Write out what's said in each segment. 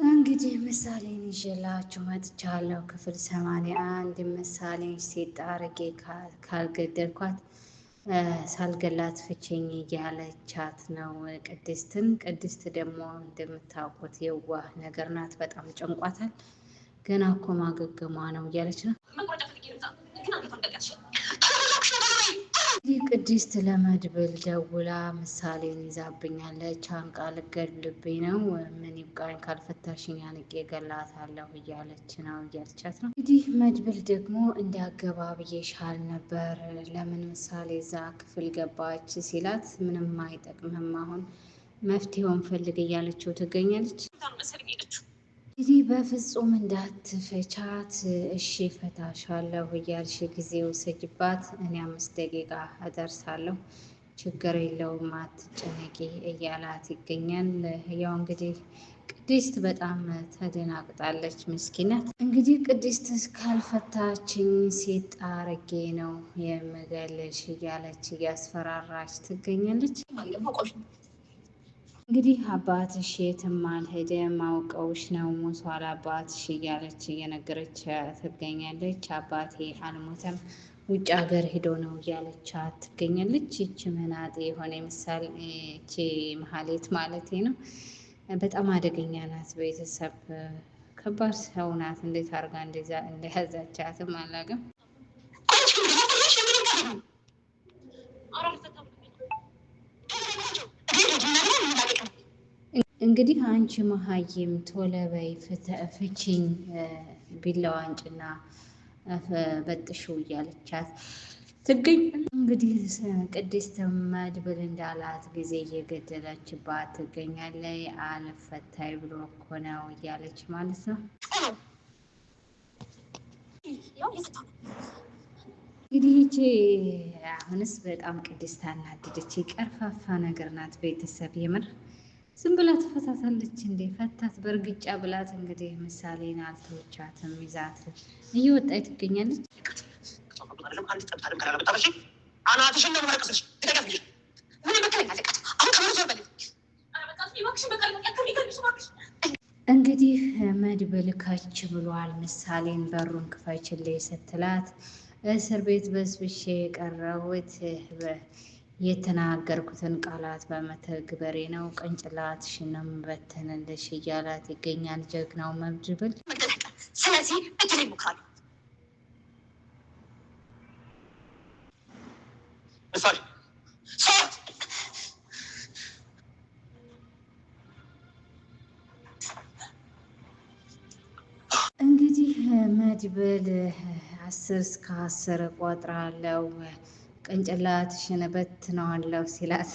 እንግዲህ ምሳሌን ይዤላችሁ መጥቻለሁ። ክፍል 81። ምሳሌን ሴት አርጌ ካልገደልኳት ሳልገላት ፍቼኝ እያለቻት ነው ቅድስትን። ቅድስት ደግሞ እንደምታውቁት የዋህ ነገር ናት። በጣም ጨንቋታል። ገና እኮ ማገገሟ ነው እያለች ነው። ይህ ቅድስት ለመድብል ደውላ ምሳሌን ይዛብኛለች፣ አንቃ ልገድልብኝ ነው፣ ምን ይብቃኝ፣ ካልፈታሽኝ አንቄ እገላታለሁ እያለች ነው እያለቻት ነው። እንግዲህ መድብል ደግሞ እንዳገባ ብዬሻል ነበር፣ ለምን ምሳሌ እዛ ክፍል ገባች ሲላት፣ ምንም አይጠቅምም አሁን መፍትሄውን ፈልግ እያለችው ትገኛለች። እንግዲህ በፍጹም እንዳትፈቻት፣ እሺ ፈታሻለሁ እያልሽ ጊዜ ውሰጅባት፣ እኔ 5 ደቂቃ እደርሳለሁ፣ ችግር የለውም አትጨነቂ እያላት ይገኛል። ያው እንግዲህ ቅድስት በጣም ተደናግጣለች። ምስኪናት። እንግዲህ ቅድስት ካልፈታችኝ ሴት አርጌ ነው የምገልሽ እያለች እያስፈራራች ትገኛለች። እንግዲህ አባትሽ የትም አልሄደም አውቀውሽ ነው ሞቷል አባትሽ እያለች እየነገረች ትገኛለች። አባቴ አልሞተም ውጭ ሀገር ሄዶ ነው እያለች ትገኛለች። ይቺ መናጤ የሆነ ምሳሌ ይቺ መሀሌት ማለት ነው። በጣም አደገኛ ናት። ቤተሰብ ከባድ ሰው ናት። እንዴት አድርጋ እንደያዛቻትም አላውቅም። እንግዲህ አንቺ መሀይም ቶሎ በይ ፍቺኝ፣ ቢላዋ አንጭና በጥሽው እያለቻት ትገኝ። እንግዲህ ቅድስት መድብል እንዳላት ጊዜ እየገደለችባት ትገኛለች። አልፈታይ ብሎ እኮ ነው እያለች ማለት ነው። እንግዲህ ይቺ አሁንስ በጣም ቅድስት አናደደች። ቀርፋፋ ነገር ናት። ቤተሰብ የምር ዝም ብላ ትፈታታለች እንዴ? ፈታት በእርግጫ ብላት እንግዲህ ምሳሌን አልተወቻትም፣ ይዛት እየወጣች ትገኛለች። እንግዲህ መድብል ከች ብሏል። ምሳሌን በሩን ክፈችልኝ ስትላት እስር ቤት በስብሼ የቀረሁት የተናገርኩትን ቃላት በመተግበሬ ነው፣ ቅንጭላትሽንም በትንልሽ እያላት ይገኛል ጀግናው መድብል። ስለዚህ እጅ ላይ ይሞክራሉ። እንግዲህ መድብል 10 እስከ 10 እቆጥራለሁ ቅንጭላትሽን እበትነዋለሁ ሲላት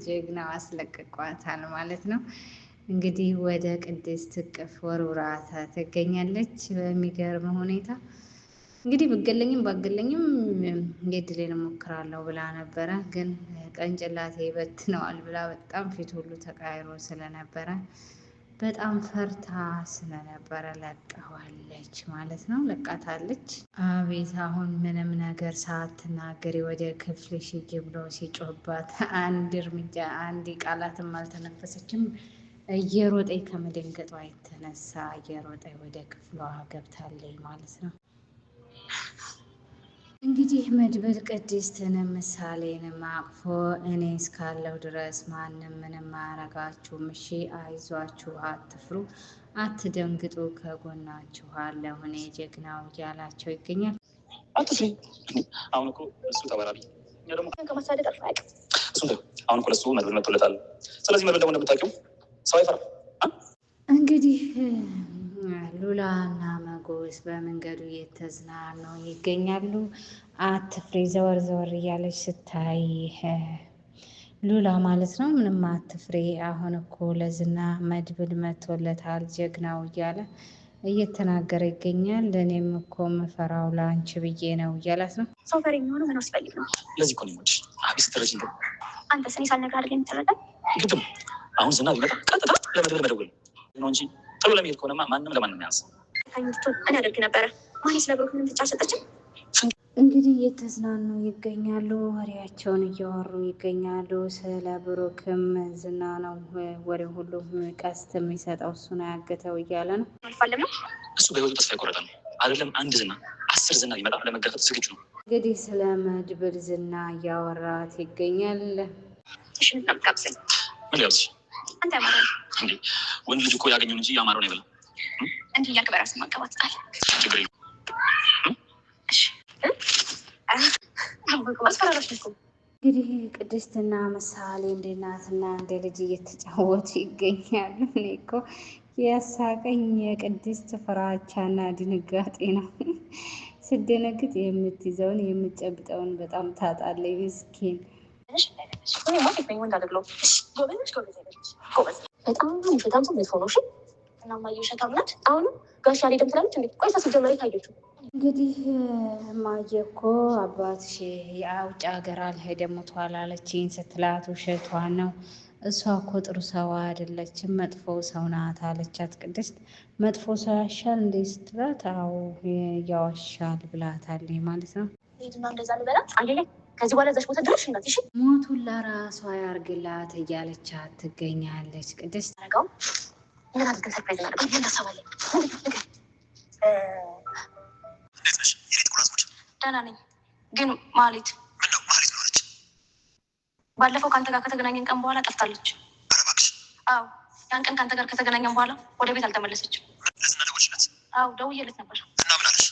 ጀግናው አስለቅቋታል ማለት ነው። እንግዲህ ወደ ቅድስት እቅፍ ወርውራታ ትገኛለች። በሚገርም ሁኔታ እንግዲህ ብገለኝም ባገለኝም የድሌን እሞክራለሁ ብላ ነበረ። ግን ቅንጭላቴ ይበትነዋል ብላ በጣም ፊት ሁሉ ተቃይሮ ስለነበረ በጣም ፈርታ ስለነበረ ለቀዋለች ማለት ነው። ለቃታለች። አቤት አሁን ምንም ነገር ሳትናገሪ ወደ ክፍልሽ ሂጂ ብሎ ሲጮህባት አንድ እርምጃ አንድ ቃላትም አልተነፈሰችም። እየሮጠ ከመደንገጧ የተነሳ እየሮጠ ወደ ክፍሏ ገብታለች ማለት ነው። እንግዲህ መድብል ቅድስትንም ምሳሌንም አቅፎ እኔ እስካለሁ ድረስ ማንም ምንም አያረጋችሁም፣ እሺ አይዟችሁ፣ አትፍሩ፣ አትደንግጡ፣ ከጎናችሁ አለሁ እኔ ጀግናው እያላቸው ይገኛል። አትፍሪ። አሁን እኮ እሱ ተባራሪ፣ እኛ ደግሞ ከማሳደድ አልፎ አያውቅም። እሱን ተይው። አሁን እኮ ለእሱ መድብል መጥቶለታል። ስለዚህ መድብል ደግሞ እንደምታውቂው ሰው አይፈራም። እንግዲህ ሉላና መጎስ በመንገዱ እየተዝናኑ ይገኛሉ። አትፍሪ ዘወር ዘወር እያለች ስታይ ሉላ ማለት ነው። ምንም አትፍሪ፣ አሁን እኮ ለዝና መድብል መቶለታል ጀግናው እያለ እየተናገረ ይገኛል። እኔም እኮ ምፈራው ለአንቺ ብዬ ነው እያላት ነው። ሰው ፈሪ የሚሆነው መኖር ሲፈልግ ነው። ለዚህ እኮ ነው የምወድሽ። አቤት ስትረጂኝ እንደው አንተስ እኔ ሳልነግርህ አይደል የምትረዳኝ? ግድ ነው። አሁን ዝና ቢመጣ ቀጥታ ለመድብል መደወል ነው እንጂ ጥሎ ለመሄድ ከሆነማ ማንም ለማንም ያንስ ታኝ እንድትሆን እኔ አደርግ ነበረ። ማን ስለ ብሩክ ምንም ፍንጭ አልሰጠችም። እንግዲህ እየተዝናኑ ይገኛሉ። ወሬያቸውን እያወሩ ይገኛሉ። ስለ ብሩክም ዝና ነው ወሬ ሁሉ ቀስት የሚሰጠው እሱን ያገተው እያለ ነው። አልፋለም ነው። እሱ በህይወቱ ተስፋ የቆረጠ ነው። አይደለም አንድ ዝና 10 ዝና ቢመጣ ለመጋፈጥ ዝግጁ ነው። እንግዲህ ስለ መድብል ዝና እያወራት ይገኛል። እሺ፣ ምንድን ነው የምትጋብዘኝ? ምን ሊያብዝሽ አንተ ያማረው እንዴ? ወንድ ልጅ እኮ ያገኘውን እንጂ ያማረውን አይበላም። እንዲህ እያልክ በራስህ ማቀባት ጣል። ችግር የለውም። እሺ፣ አስፈራራሽ እኮ። እንግዲህ ቅድስትና ምሳሌ እንደ እናትና እንደ ልጅ እየተጫወቱ ይገኛሉ። እኔ እኮ ያሳቀኝ የቅድስት ፍራቻና ድንጋጤ ነው። ስደነግጥ የምትይዘውን የምትጨብጠውን በጣም ታጣለች ምስኪን። እሺ፣ እኔማ ሴት ነኝ፣ ወንድ አይደለሁም። እሺ፣ ጎበዝ ነሽ፣ ጎበዝ አይደለሽ? ጎበዝ። በጣም ውሸታም ሰው መጥፎ ነው። እሺ፣ እና እማዬ ውሸታም ናት። አሁንም ጋሻ አልሄድም ትላለች እንዴ? ቆይ እሷ ሲጀመር የት አየችው? እንግዲህ እማዬ እኮ አባትሽ የውጭ ሀገር አልሄደም ሞቷል አለችኝ ስትላት ውሸቷን ነው። እሷ እኮ ጥሩ ሰው አይደለችም፣ መጥፎ ሰው ናት አለቻት ቅድስት። መጥፎ ሰው ያሻል እንዴ ስትላት አዎ ያዋሻል ብላታለች ማለት ነው። ሂድና እንደዛ ልበላት። አየለ፣ ከዚህ በኋላ እዛች ቦታ ድረሽ እንዳት። እሺ። ሞቱን ለራሷ ያርግላት እያለቻት ትገኛለች ቅድስት። አደረገው ምን አድርገን surprise እናደርገው? ምን ታሰባለህ? ንገር። እንዴት ነሽ የኔ ጥቁር አዝሙድ? ደህና ነኝ፣ ግን ማህሌት ምን ነው ማህሌት ምን ሆነች? ባለፈው ከአንተ ጋር ከተገናኘን ቀን በኋላ ጠፍታለች። ኧረ እባክሽ። አዎ፣ ያን ቀን ከአንተ ጋር ከተገናኘን በኋላ ወደ ቤት አልተመለሰችም። ለዝና ደወልሽለት? አዎ፣ ደውዬለት ነበር። እና ምን አለሽ?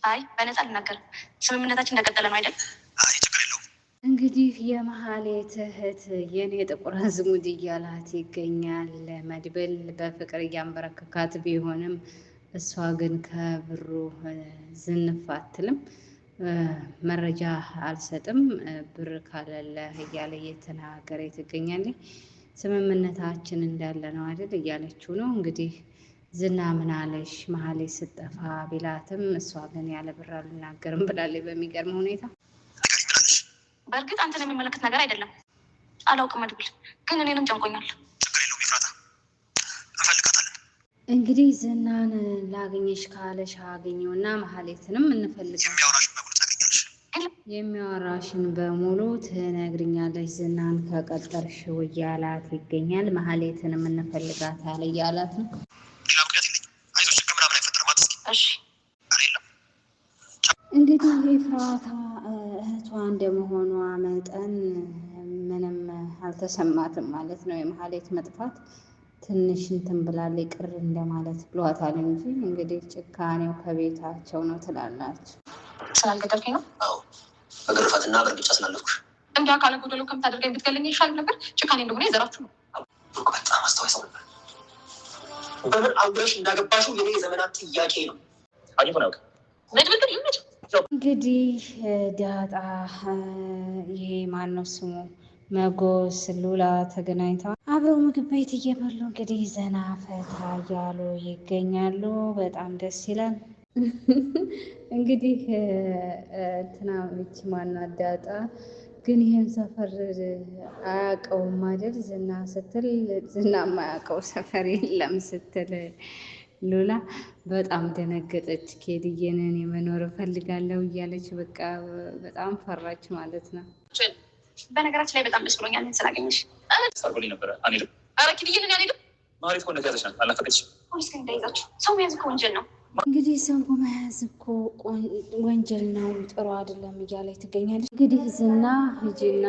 አይ፣ በነፃ አልናገርም። ስምምነታችን እንደቀጠለ ነው አይደል? አይ፣ ችግር የለውም። እንግዲህ የመሀሌት እህት የኔ ጥቁር አዝሙድ እያላት ይገኛል። መድብል በፍቅር እያንበረከካት ቢሆንም እሷ ግን ከብሩ ዝንፍ አትልም። መረጃ አልሰጥም ብር ካለለ እያለ እየተናገረ ትገኛለች። ስምምነታችን እንዳለ ነው አይደል እያለችው ነው። እንግዲህ ዝና ምን አለሽ መሀሌት ስጠፋ ቢላትም እሷ ግን ያለ ብር አልናገርም ብላለች። በሚገርም ሁኔታ ንገሪኝ፣ ምን አለሽ? በእርግጥ አንተን የሚመለከት ነገር አይደለም። አላውቅም መድብል፣ ግን እኔንም ጨንቆኛል። ችግር የለውም ኤፍራታ፣ እንፈልጋታለን። እንግዲህ ዝናን ላገኘሽ ካለሽ አገኘውና መሀሌትንም እንፈልጋለን። የሚያወራሽን በሙሉ ታገኛለሽ። የሚያወራሽን በሙሉ ትነግሪኛለሽ ዝናን ከቀጠርሽው እያላት ይገኛል። መሀሌትንም እንፈልጋታል እያላት ነው። ሌላ ምክንያት የለኝም። አይዞሽ፣ ችግር ምናምን አይፈጠርም፣ አትስጊ። እሺ። ኧረ የለም። እንግዲህ ኤፍራታ እህቷ እንደመሆኗ መጠን ምንም አልተሰማትም ማለት ነው። የመሀሌት መጥፋት ትንሽ እንትን ብላለች፣ ቅር እንደማለት ብሏታል እንጂ እንግዲህ ጭካኔው ከቤታቸው ነው ትላላችሁ። ስላልገደልከኝ ነው። አዎ፣ በግርፋትና በእርግጫ ስላለፍኩሽ። እንዲህ አካለ ጎደሎ ከምታደርገኝ ብትገለኝ ይሻል ነበር። ጭካኔ እንደሆነ የዘራችሁ ነው። ብሩክ በጣም አስተዋይ ሰው ነበር። በምን አውረሽ እንዳገባሽው የኔ የዘመናት ጥያቄ ነው። አግኝቶን አያውቅም። መድብል ግን ይመቸው። እንግዲህ ዳጣ ይሄ ማነው ስሙ መጎስ ሉላ ተገናኝተዋል። አብረው ምግብ ቤት እየበሉ እንግዲህ ዘና ፈታ እያሉ ይገኛሉ። በጣም ደስ ይላል። እንግዲህ እንትና ይቺ ማናት ዳጣ ግን ይሄን ሰፈር አያውቀውም አይደል? ዝና ስትል ዝና የማያውቀው ሰፈር የለም ስትል ሉላ በጣም ደነገጠች። ኬድዬን እኔ መኖር እፈልጋለሁ እያለች በቃ በጣም ፈራች ማለት ነው። በነገራችን ላይ በጣም ደስ ብሎኛል እኔን ስላገኘሽ። አድርጎልኝ ነበረ። አንሄድም። ኧረ ኪድዬን እኔ አልሄድም። ማህሌት እኮ እንደተያዘች ናት። አልናፈቀችሽም? ፖሊስ ግን እንዳይዛችሁ፣ ሰው መያዝ እኮ ወንጀል ነው። እንግዲህ ሰው መያዝ እኮ ወንጀል ነው፣ ጥሩ አይደለም እያለች ትገኛለች። እንግዲህ ዝና ሂጂና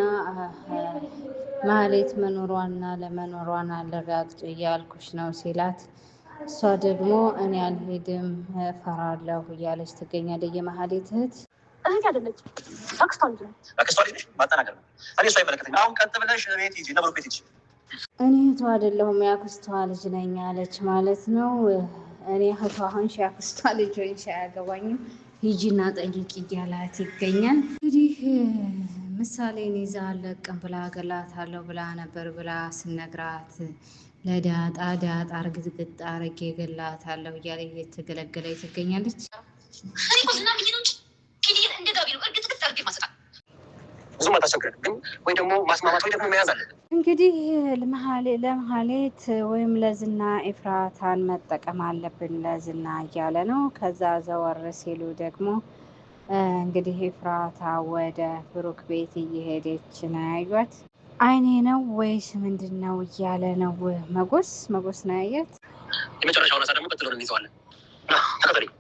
ማህሌት መኖሯንና ለመኖሯን አረጋግጪ እያልኩሽ ነው ሲላት፣ እሷ ደግሞ እኔ አልሄድም እፈራለሁ እያለች ትገኛለች። የማህሌት እህት እህት አይደለች፣ አክስቷ ልጅ ነች። አክስቷ ልጅ ነሽ? ማጠናከር ነው። እኔ እሱ አይመለከተኝም። አሁን ቀጥ ብለሽ ቤት ሂጂ፣ እነ ብሩክ ቤት ሂጂ። እኔ እህቷ አይደለሁም የአክስቷ ልጅ ነኝ አለች ማለት ነው። እኔ እህቷ ሆንሽ የአክስቷ ልጅ ሆንሽ አያገባኝም፣ ሂጂና ጠይቂ እያላት ይገኛል። እንግዲህ ምሳሌን ይዛ አለቅም ብላ ገላታለሁ ብላ ነበር ብላ ስነግራት ለዳጣ ዳጣ እርግጥግጥ አርጌ ገላታለሁ እያለ እየተገለገለ ትገኛለች። እኔ እኮ ዝና ብዬ ነው እንጂ ኪድዬን እንደ ጋቢ ነው እርግጥግጥ አድርጌ ማሰጣት። ብዙም አታስቸግረን፣ ግን ወይ ደግሞ ማስማማት ወይ ደግሞ መያዝ አለብን። እንግዲህ ለመሀሌት ወይም ለዝና ኤፍራታን መጠቀም አለብን ለዝና እያለ ነው። ከዛ ዘወር ሲሉ ደግሞ እንግዲህ ኤፍራታ ወደ ብሩክ ቤት እየሄደች ነው ያዩት። አይኔ ነው ወይስ ምንድን ነው እያለ ነው መጎስ መጎስ ነው ያያት። የመጨረሻውን አሳ ደግሞ ቀጥሎ እንይዘዋለን። ተከተለኝ።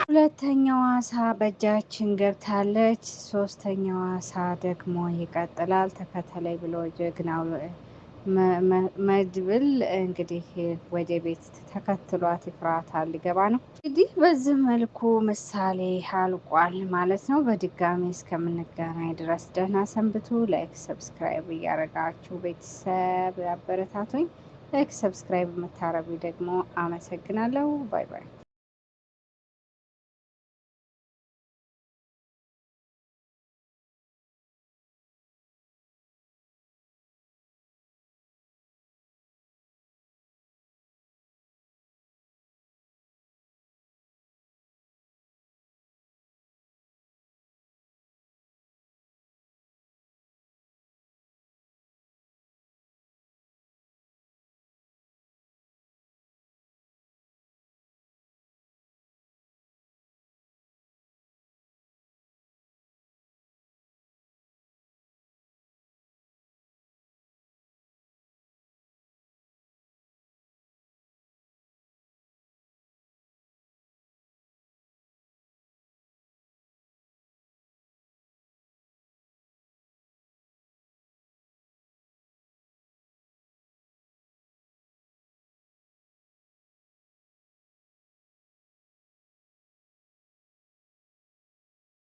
ሁለተኛዋ አሳ በእጃችን ገብታለች። ሶስተኛዋ አሳ ደግሞ ይቀጥላል። ተከተለይ ብሎ ጀግናው መድብል እንግዲህ ወደ ቤት ተከትሏት ኤፍራታ ሊገባ ነው። እንግዲህ በዚህ መልኩ ምሳሌ አልቋል ማለት ነው። በድጋሚ እስከምንገናኝ ድረስ ደህና ሰንብቱ። Like subscribe እያደረጋችሁ ቤተሰብ አበረታቱኝ። Like subscribe የምታረጉ ደግሞ አመሰግናለሁ። Bye bye።